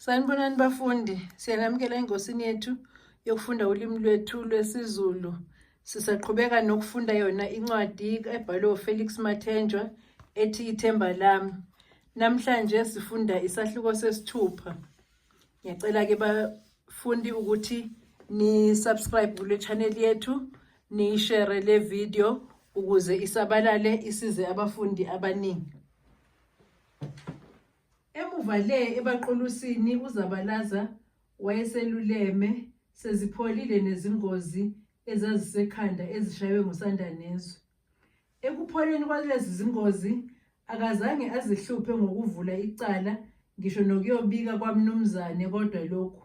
Sanibonani bafundi, siyanamukela engosini yethu yokufunda ulimi lwethu lwesiZulu. Sisaqhubeka nokufunda yona incwadi ebhalwe uFelix Mathenjwa ethi Ithemba Lami. Namhlanje sifunda isahluko sesithupha. Ngiyacela-ke bafundi ukuthi ni-subscribe kule channel yethu, niyishere le video ukuze isabalale isize abafundi abaningi. Emuva le ebaQulusini uZabalaza wayeseluleme sezipholile nezingozi ezazisekhanda ezishaywe nguSandanezwe. Ekupholeni kwalezi zingozi akazange azihluphe ngokuvula icala ngisho nokuyobika kwamnumzane kodwa lokhu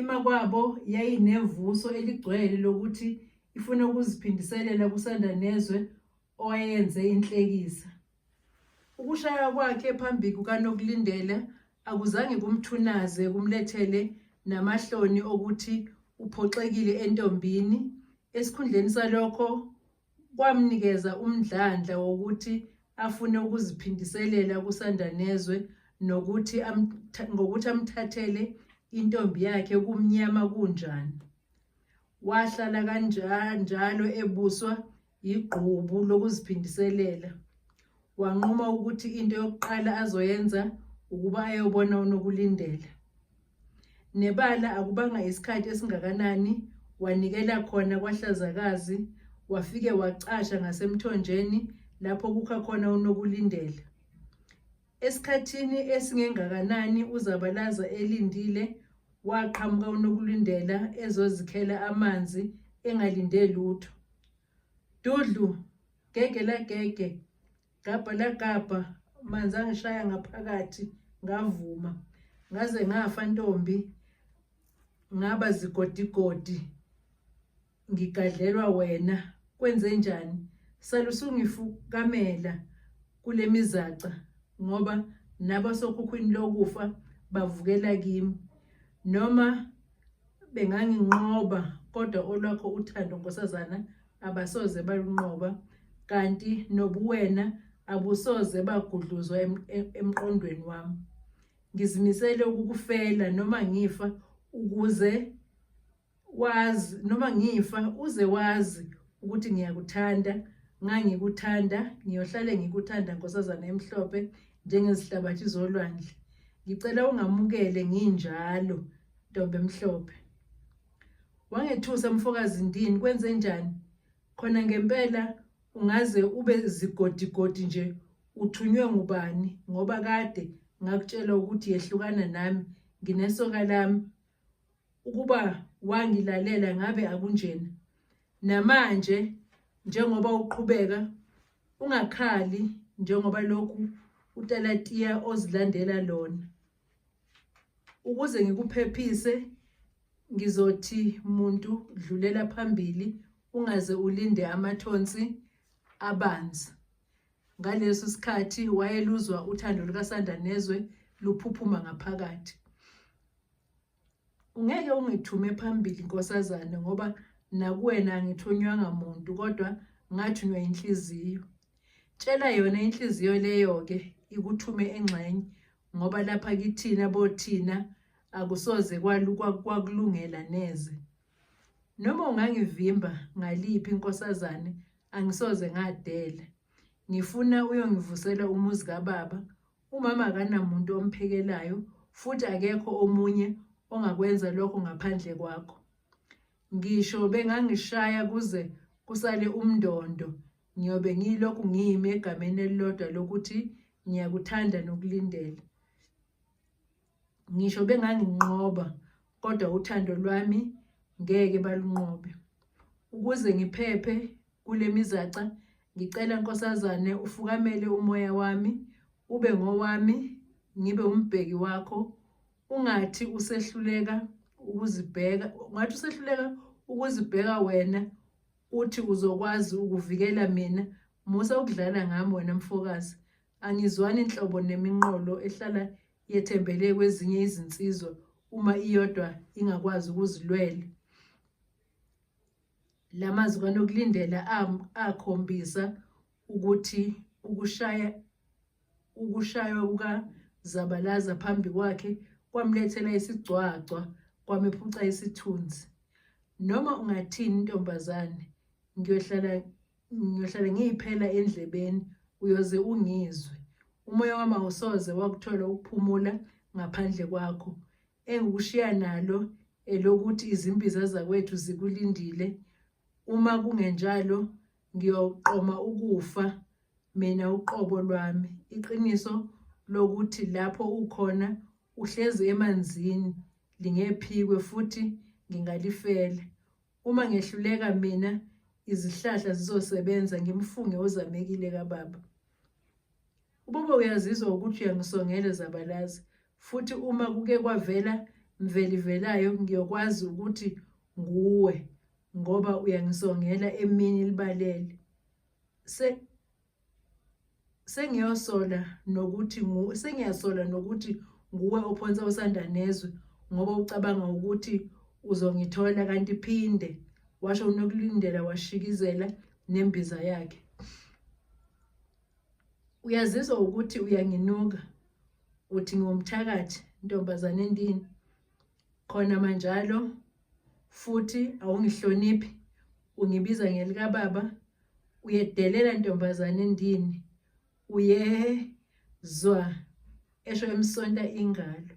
Imakwabo yayinevuso eligcwele lokuthi ifuna ukuziphindiselela kuSandanezwe owayenze inhlekisa. Ukushaywa kwakhe phambi kukaNokulindela akuzange kumthunaze kumlethele namahloni okuthi uphoxekile entombini, esikhundleni salokho kwamnikeza umdlandla wokuthi afune ukuziphindiselela kuSandanezwe nokuthi ngokuthi amthathele intombi yakhe kumnyama kunjani. Wahlala kanjalo ebuswa yigqubu lokuziphindiselela. Wanquma ukuthi into yokuqala azoyenza ukuba ayobona uNokulindela. Nebala akubanga isikhathi esingakanani wanikela khona kwaHlazakazi wafike wacasha ngasemthonjeni lapho kukha khona uNokulindela. Esikhathini esingengakanani uZabalaza elindile waqhamuka uNokulindela ezozikhela amanzi engalinde lutho. Dudlu, gege lagege, Gabha lagabha, manzi angishaya ngaphakathi ngavuma. Ngaze ngafa ntombi, ngaba zigodigodi ngigadlelwa wena. Kwenzenjani? Sale usungifukamela kule mizaca ngoba nabasokhukhwini lokufa bavukela kimi. Noma benganginqoba kodwa olwakho uthando nkosazana abasoze balunqoba kanti nobuwena abusoze bagudluzwa emqondweni wami. Ngizimisele ukukufela noma ngifa ukuze wazi noma ngifa uze wazi ukuthi ngiyakuthanda ngangikuthanda ngiyohlale ngikuthanda nkosazana emhlophe njengezihlabathi zolwandle ngicela ungamukele nginjalo ntombi emhlophe Wangethusa mfokazi ndini kwenzenjani? Khona ngempela ungaze ube zigodigodi nje uthunywe ngubani ngoba kade ngakutshela ukuthi yehlukana nami nginesoka lami ukuba wangilalela ngabe akunjena. Namanje njengoba uqhubeka ungakhali njengoba lokhu utalatiya ozilandela lona. Ukuze ngikuphephise ngizothi muntu dlulela phambili ungaze ulinde amathonsi abanzi. Ngaleso sikhathi wayeluzwa uthando lukaSandanezwe luphuphuma ngaphakathi. Ungeke ungithume phambili nkosazane ngoba nakuwena angithunywanga muntu kodwa ngathunywa inhliziyo. Tshela yona inhliziyo leyo-ke ikuthume engxenye ngoba lapha kithina bothina akusoze kwakulungela neze. Noma ungangivimba ngaliphi nkosazane angisoze ngadela. Ngifuna uyongivusela umuzi kababa. Umama akanamuntu omphekelayo futhi akekho omunye ongakwenza lokho ngaphandle kwakho. Ngisho bengangishaya kuze kusale umndondo ngiyobe ngiyilokhu ngimi egameni elilodwa lokuthi ngiyakuthanda nokulindela. Ngisho benganginqoba kodwa uthando lwami ngeke balunqobe. Ukuze ngiphephe kule mizaca ngicela nkosazane ufukamele umoya wami ube ngowami ngibe umbheki wakho ungathi usehluleka ukuzibheka ungathi usehluleka ukuzibheka wena uthi uzokwazi ukuvikela mina musa ukudlala ngami wena mfokazi angizwani nhlobo neminqolo ehlala yethembele kwezinye izinsizwa uma iyodwa ingakwazi ukuzilwela. La mazwi kaNokulindela akhombisa ukuthi ukushaya ukushaywa kukaZabalaza phambi kwakhe kwamlethela isigcwagcwa kwamephuca isithunzi. Noma ungathini ntombazane ngiyohlala ngiyohlala ngiyiphela endlebeni uyoze ungizwe. Umoya wami awusoze wakuthola ukuphumula ngaphandle kwakho. Engikushiya nalo elokuthi izimbiza zakwethu zikulindile. Uma kungenjalo ngiyoqoma ukufa mina uqobo lwami. Iqiniso lokuthi lapho ukhona uhlezi emanzini lingephikwe futhi ngingalifela. Uma ngehluleka mina izihlahla zizosebenza ngimfunge uZamekile kababa. Ubaba uyazizwa ukuthi uyangisongela Zabalaza futhi uma kuke kwavela mvelivelayo ngiyokwazi ukuthi nguwe ngoba uyangisongela emini libalele. Se Sengiyosola nokuthi ngu sengiyasola nokuthi nguwe ophonsa uSandanezwe ngoba ucabanga ukuthi uzongithola kanti phinde washo uNokulindela washikizela nembiza yakhe. Uyazizwa ukuthi uyanginuka uthi ngiwumthakathi ntombazane ndini khona manjalo futhi awungihloniphi ungibiza ngelikababa uyedelela ntombazane ndini uyezwa esho emsonta ingalo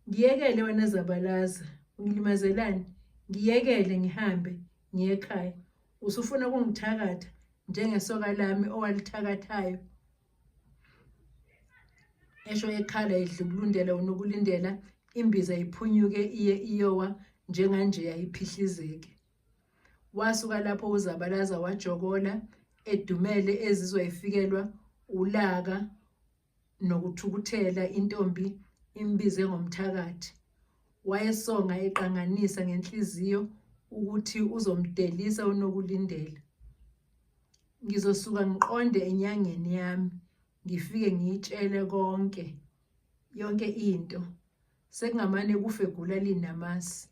ngiyekele wena zabalaza ungilimazelani ngiyekele ngihambe ngiye ekhaya usufuna ukungithakatha njengesoka lami owalithakathayo esho ekhala edlubulundela unokulindela imbiza iphunyuke iye iyowa njenganje yayiphihlizeke Wasuka lapho uZabalaza wajokola edumele ezizwa efikelwa ulaka nokuthukuthela intombi imbize ngomthakathi. Wayesonga eqanganisa ngenhliziyo ukuthi uzomdelisa uNokulindela. Ngizosuka ngiqonde enyangeni yami ngifike ngiyitshele konke yonke into. Sekungamane kufe gula linamasi.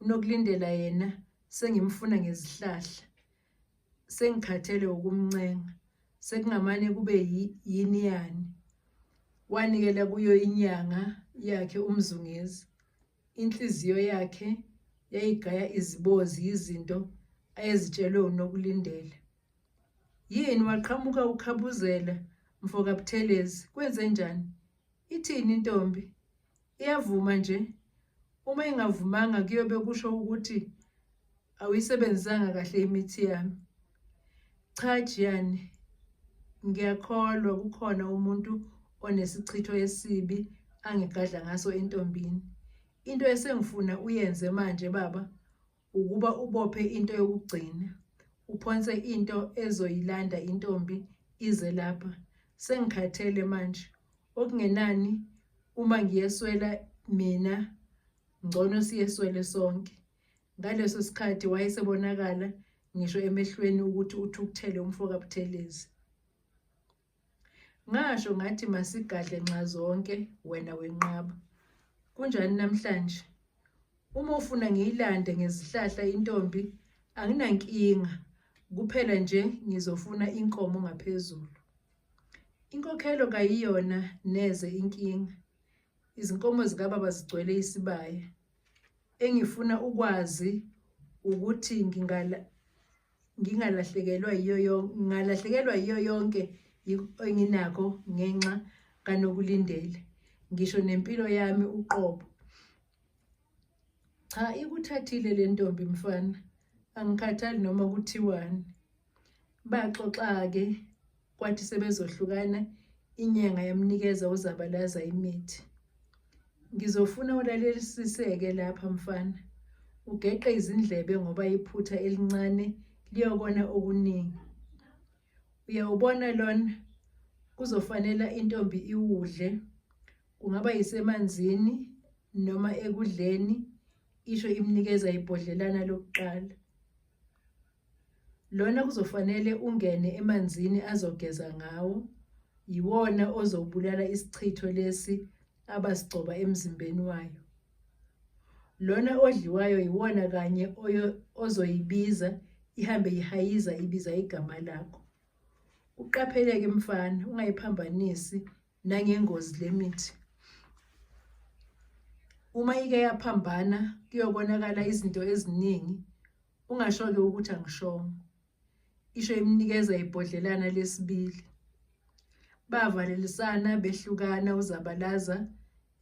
UNokulindela yena sengimfuna ngezihlahla. Sengikhathele ukumncenga. Sekungamane kube yini yani. Wanikela kuyo inyanga yakhe uMzungezi. Inhliziyo yakhe yayigaya izibozi yizinto ayezitshelwe uNokulindela. Yini waqhamuka ukhabuzela mfokaButhelezi kwenzenjani? Ithini intombi? Iyavuma nje? Uma ingavumanga kuyobe kusho ukuthi awuyisebenzisanga kahle imithi yami. Cha Jiyane, ngiyakholwa kukhona umuntu onesichitho esibi angigadla ngaso entombini. Into esengifuna uyenze manje baba ukuba ubophe into yokugcina, uphonse into ezoyilanda intombi ize lapha. Sengikhathele manje. Okungenani uma ngiyeswela mina ngcono siyeswele sonke. Ngaleso sikhathi wayesebonakala ngisho emehlweni ukuthi uthukuthele umfokaButhelezi. Ngasho ngathi masigadle nxazonke wena wenqaba. Kunjani namhlanje? Uma ufuna ngiyilande ngezihlahla intombi anginankinga kuphela nje ngizofuna inkomo ngaphezulu. Inkokhelo kayiyona neze inkinga. Izinkomo zikababa zigcwele isibaya. Engifuna ukwazi ukuthi ngingala ngingalahlekelwa yiyo yonke ngalahlekelwa yiyo yonke enginakho ngenxa kaNokulindela ngisho nempilo yami uqobo. Cha ikuthathile le ntombi mfana angikhathali noma kuthiwani. Baxoxa-ke kwathi sebezohlukana inyanga yamnikeza uZabalaza imithi. Ngizofuna ulalelisiseke lapha mfana, ugeqe izindlebe ngoba iphutha elincane liyokona okuningi. Uyawubona lona kuzofanela intombi iwudle, kungaba yisemanzini noma ekudleni, isho imnikeza ibhodlelana lokuqala. Lona kuzofanele ungene emanzini azogeza ngawo, yiwona ozobulala isichitho lesi abasigcoba emzimbeni wayo. Lona odliwayo yiwona kanye ozoyibiza ihambe ihayiza ibiza igama lakho. Uqapheleke mfana ungayiphambanisi nangengozi le mithi. Uma ike yaphambana kuyokonakala izinto eziningi, ungasho-ke ukuthi angishongo. Isho imnikeza ibhodlelana lesibili. Bavalelisana behlukana uZabalaza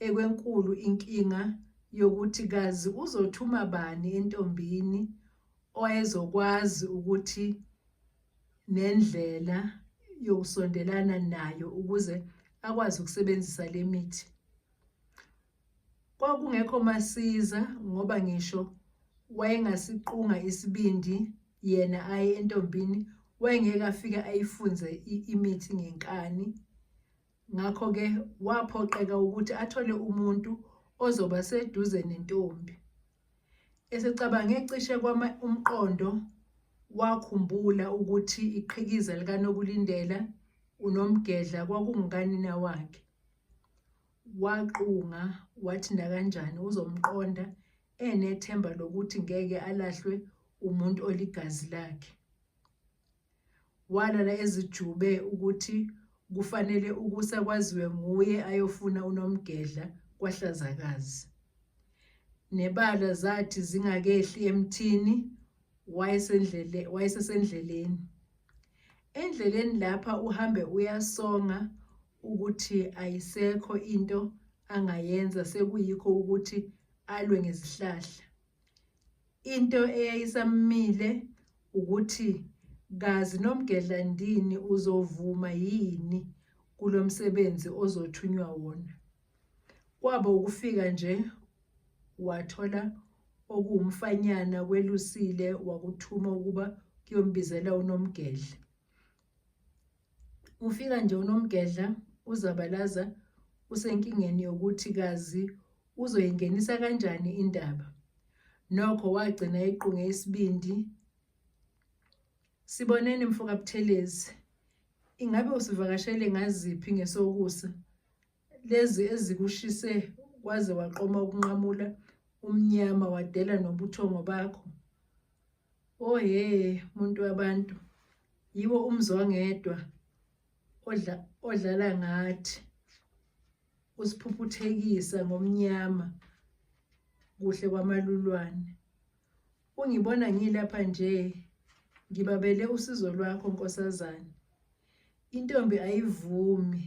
ekwenkulu inkinga yokuthi kazi uzothuma bani entombini owayezokwazi ukuthi nendlela yokusondelana nayo ukuze akwazi ukusebenzisa le mithi. Kwakungekho masiza ngoba ngisho wayengasiqunga isibindi yena aye entombini wayengeke afike ayifunze imithi ngenkani. Ngakho-ke waphoqeka ukuthi athole umuntu ozoba seduze nentombi. Esecabange cishe kwama umqondo wakhumbula ukuthi iqhikiza likaNokulindela uNomgedla kwakungukanina wakhe. Waqunga wathi nakanjani uzomqonda enethemba lokuthi ngeke alahlwe umuntu oligazi lakhe. Walala ezijube ukuthi kufanele ukusa kwaziwe nguye ayofuna uNomgedla kwaHlazakazi. Nebala zathi zingakehli emthini wayesendlele wayesesendleleni. Endleleni lapha uhambe uyasonga ukuthi ayisekho into angayenza sekuyikho ukuthi alwe ngezihlahla. Into eyayisamile ukuthi kazi Nomgedla ndini uzovuma yini kulo msebenzi ozothunywa wona. Kwaba ukufika nje wathola okuwumfanyana kwelusile wakuthuma ukuba kuyombizela uNomgedla. Ufika nje uNomgedla uzabalaza usenkingeni yokuthi kazi uzoyingenisa kanjani indaba. Nokho wagcina equnge isibindi. Siboneni mfokaButhelezi, ingabe usivakashele ngaziphi ngesokusa? Lezi ezikushise waze waqoma ukunqamula umnyama wadela nobuthongo bakho. O he muntu wabantu, yiwo umzwangedwa odla odlala ngathi usiphuphuthekisa ngomnyama kuhle kwamalulwane. Ungibona ngilapha nje ngibabele usizo lwakho nkosazane. Intombi ayivumi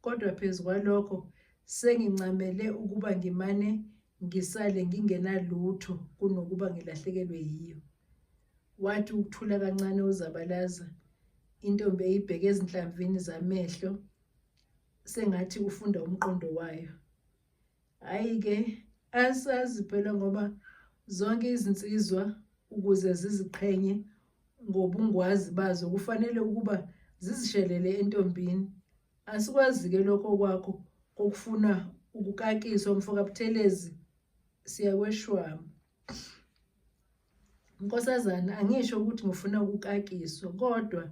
kodwa phezu kwalokho sengincamele ukuba ngimane ngisale ngingenalutho kunokuba ngilahlekelwe yiyo. Wathi ukuthula kancane uZabalaza, intombi eyibheke ezinhlamvini zamehlo sengathi ufunda umqondo wayo. Hhayi-ke asazi phela ngoba zonke izinsizwa ukuze ziziqhenye ngobungwazi bazo kufanele ukuba zizishelele entombini. Asikwazi-ke lokho kwakho kokufuna ukukakiswa mfokaButhelezi siyakweshwama. Nkosazana angisho ukuthi ngifuna ukukakiswa kodwa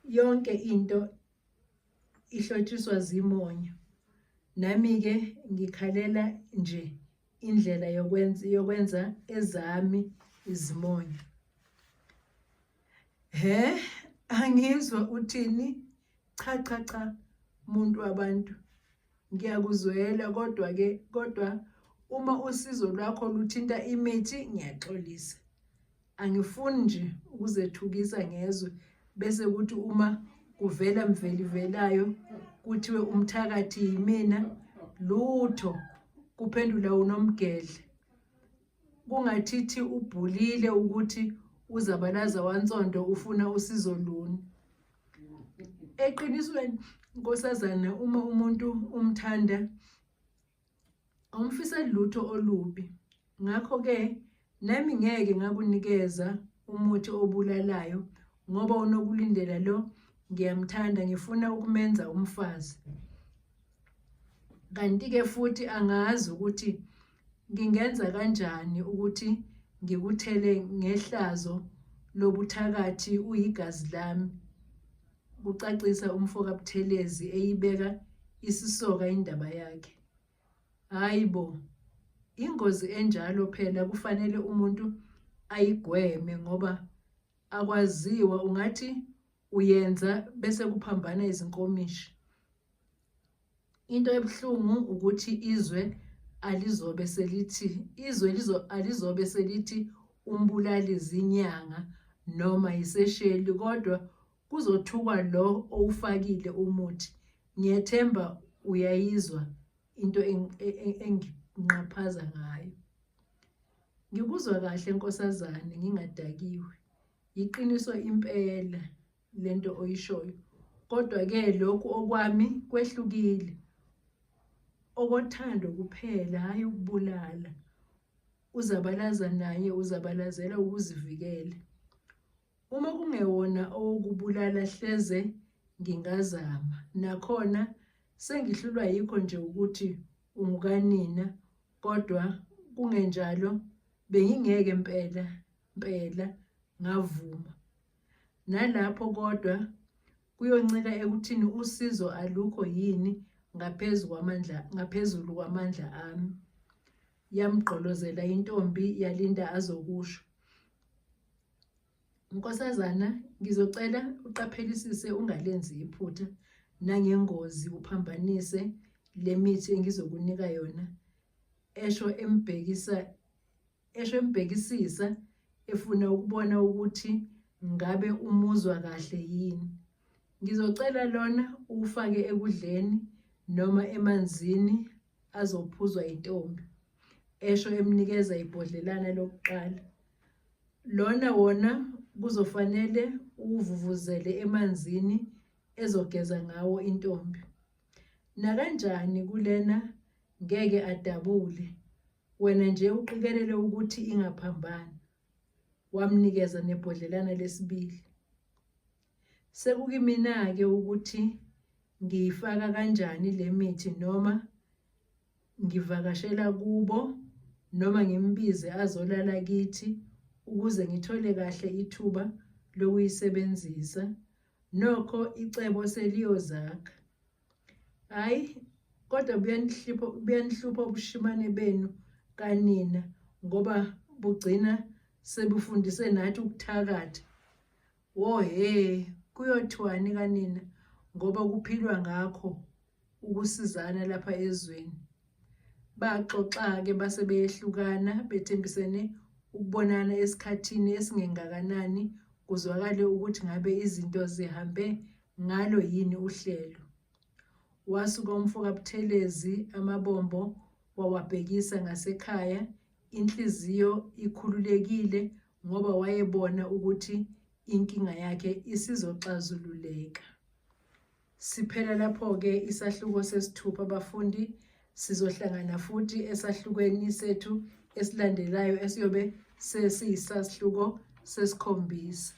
yonke into ihlotshiswa zimonyo. Nami-ke ngikhalela nje indlela yokwenza yokwenza ezami izimonyo. He, angizwa uthini? Cha cha cha muntu wabantu. Ngiyakuzwela kodwa ke kodwa uma usizo lwakho luthinta imithi ngiyaxolisa. Angifuni nje ukuzethukisa ngezwe bese kuthi uma kuvela mvelivelayo kuthiwe umthakathi yimina lutho kuphendula uNomgedle. Kungathithi ubhulile ukuthi uZabalaza wansondo ufuna usizo luni. Eqinisweni nkosazana uma umuntu umthanda awumfiseli lutho olubi. Ngakho-ke nami ngeke ngakunikeza umuthi obulalayo ngoba uNokulindela lo ngiyamthanda ngifuna ukumenza umfazi. Kanti-ke futhi angazi ukuthi ngingenza kanjani ukuthi ngikuthele ngehlazo lobuthakathi uyigazi lami, kucacisa umfokaButhelezi eyibeka isisoka indaba yakhe. Hhayi bo, ingozi enjalo phela kufanele umuntu ayigweme ngoba akwaziwa ungathi uyenza bese kuphambana izinkomishi. Into ebuhlungu ukuthi izwe alizobe selithi izwe lizo alizobe selithi umbulali zinyanga noma yisesheli kodwa kuzothukwa lo owufakile umuthi. Ngiyethemba uyayizwa into enginqaphaza ngayo. Ngikuzwa kahle nkosazane ngingadakiwe. Yiqiniso impela lento oyishoyo. Kodwa-ke lokhu okwami kwehlukile. Okothando kuphela hhayi ukubulala. Uzabalaza naye uzabalazela ukuzivikela. Uma kungewona owokubulala hleze ngingazama. Nakhona sengihlulwa yikho nje ukuthi ungukanina kodwa kungenjalo bengingeke mpela mpela ngavuma. Nalapho kodwa kuyoncika ekuthini usizo alukho yini ngaphezu kwamandla ngaphezulu kwamandla ami. Yamgqolozela intombi yalinda azokusho. Nkosazana, ngizocela uqaphelisise ungalenzi iphutha nangengozi uphambanise le mithi engizokunika yona, esho embhekisa esho embhekisisa efuna ukubona ukuthi ngabe umuzwa kahle yini. Ngizocela lona uwufake ekudleni noma emanzini azophuzwa yintombi, esho emnikeza ibhodlelana lokuqala. Lona wona kuzofanele uwuvuvuzele emanzini ezogeza ngawo intombi. Nakanjani kulena ngeke adabule, wena nje uqikelele ukuthi ingaphambani. Wamnikeza nebhodlelana lesibili. Sekukimina-ke ukuthi ngiyifaka kanjani le mithi noma ngivakashela kubo noma ngimbize azolala kithi ukuze ngithole kahle ithuba lokuyisebenzisa. Nokho icebo seliyozakha. Hhayi, kodwa buyanihlupha buyanihlupha ubushimane benu kanina ngoba bugcina sebufundise nathi ukuthakatha. Wo he, kuyothiwani kanina ngoba kuphilwa ngakho ukusizana lapha ezweni. Baxoxa-ke base beyehlukana bethembisene ukubonana esikhathini esingengakanani kuzwakale ukuthi ngabe izinto zihambe ngalo yini uhlelo. Wasuka umfokaButhelezi amabombo wawabhekisa ngasekhaya inhliziyo ikhululekile ngoba wayebona ukuthi inkinga yakhe isizoxazululeka. Siphela lapho-ke isahluko sesithupha bafundi, sizohlangana futhi esahlukweni sethu esilandelayo esiyobe sesiyisahluko sesikhombisa.